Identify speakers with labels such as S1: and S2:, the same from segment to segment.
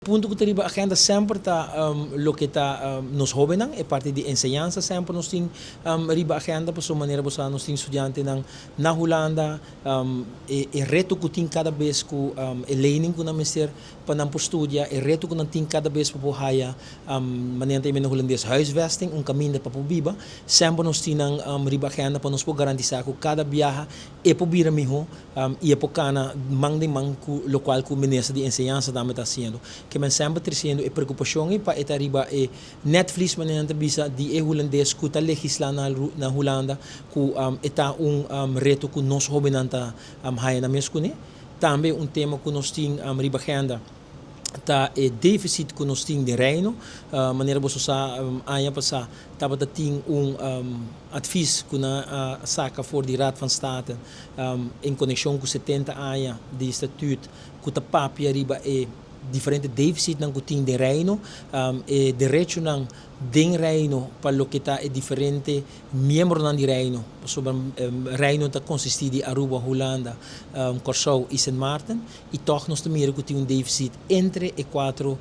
S1: Punto ku ta riba agenda semper ta loke ta nos hóbennan, e parti di enseñansa semper nos tin riba agenda pasobra manera bo sa nos tin studiantenan na Hulanda, e reto ku tin kada bes ku e lening ku nan mester pa nan por studia, e reto ku nan tin kada bes pa por haya manera nan ta yama na hulandes huisvesting, un kaminda pa por biba, semper nos tin nan riba agenda pa nos por garantisa ku kada biaha e por bira mihó i e por kana man den man ku lokual ku Minister di Enseñansa tambe ta hasiendo. Ke men semper tresiendo e preokupashon ei pa e ta riba e netvlies manera nan ta bisa di e hulandes ku ta legislá na Hulanda ku e ta un reto ku nos hóbennan ta haya nan mes kuné. Tambe un tema ku nos tin riba agenda ta e deficit ku nos tin den Reino. Manera boso sa aña pasá tabata tin un advies ku nan a saka for di Raad van State en konekshon ku 70 aña di statuut ku ta papia riba e diferente deficitnan ku tin den Reino, e derechonan den Reino pa loke ta e diferente miembronan di Reino, pasobra Reino ta konsistí di Aruba, Hulanda, Kòrsou i Sint Maarten, i tòg nos ta mira ku tin un deficit entre e kuatro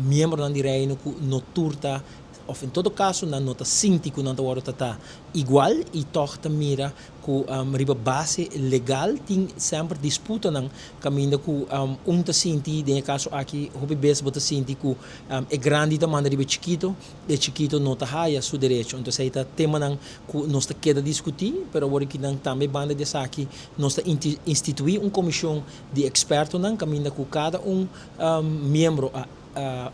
S1: miembronan di Reino ku no tur ta Of en todo caso nan no ta sinti cu nan ta wordo tratá igual y tog ta mira cu riba base legal tin semper disputanan caminda cu un ta sinti, den e caso aki hopi bes bo ta sinti cu e grandi ta manda riba e chikito, e chikito no ta haya su derecho. Entonces ey ta temanan cu nos ta keda discuti, pero awor aki nan tambe banda di esaki nos ta institui un comision di expertonan caminda cu cada un miembro a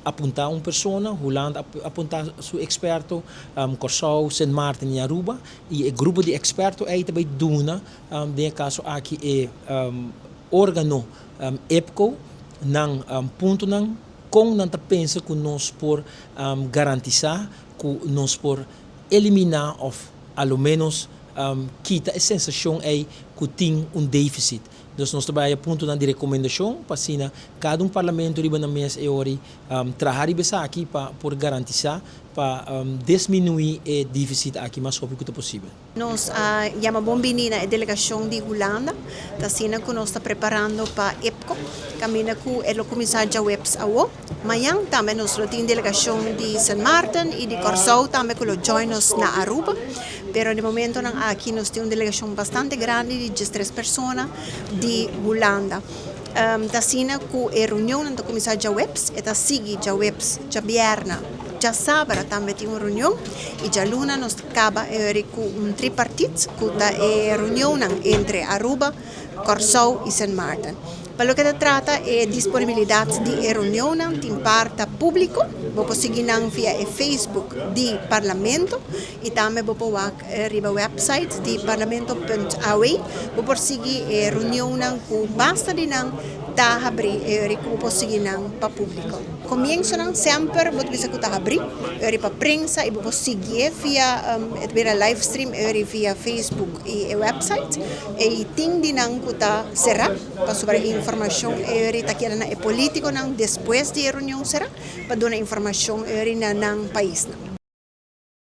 S1: Apuntá un persona, Hulanda a apuntá su eksperto, Kòrsou, Sint Maarten i Aruba, i e grupo di eksperto ei ta bai duna den e kaso aki e órgano IPCO nan puntonan kon nan ta pensa ku nos por garantisá ku nos por eliminá òf a lo ménos kita e sensashon ei ku tin un défisit. Dus nos ta bai haya puntonan di rekomendashon pa asina kada un parlamento riba nan mes e ora traha riba esaki pa por garantisá pa desminuí e deficit aki mas hopi ku ta posibel.
S2: Nos a yama bon bini na e delegashon di Hulanda, ta asina ku nos ta preparando pa IPCO, kaminda ku e lo kuminsá djaweps awo. Mañan tambe nos lo tin delegashon di Sint Maarten i di Kòrsou tambe ku lo join nos na Aruba. Pero di momentonan aki nos tin un delegashon bastante grandi di 13 persona di Hulanda. Ta asina ku e reunionnan ta kuminsá djaweps, e ta sigui djaweps, djabièrnè, djasabra tambe tin un reunion i djaluna nos ta kaba e ora ku un tripartit ku ta e reunionnan entre Aruba, Kòrsou i Sint Maarten. Pa loke ta trata e disponibilidat di e reunionnan tin parta públiko, bo por sigui nan via e Facebook di Parlamento i tambe bo por wak riba website di parlamento punt aw. Bo por sigui e reunionnan ku basta di nan ta habrí e ora ku bo por sigui nan pa públiko. Komiensonan semper bo ta bisa ku ta habrí e ora pa prensa i bo por siguié via e ta bira live stream e ora via Facebook i e website. I tin di nan ku ta será pasobra e informashon e ora ta keda na e polítikonan despues di e reunion será pa duna informashon e ora na nan paisnan.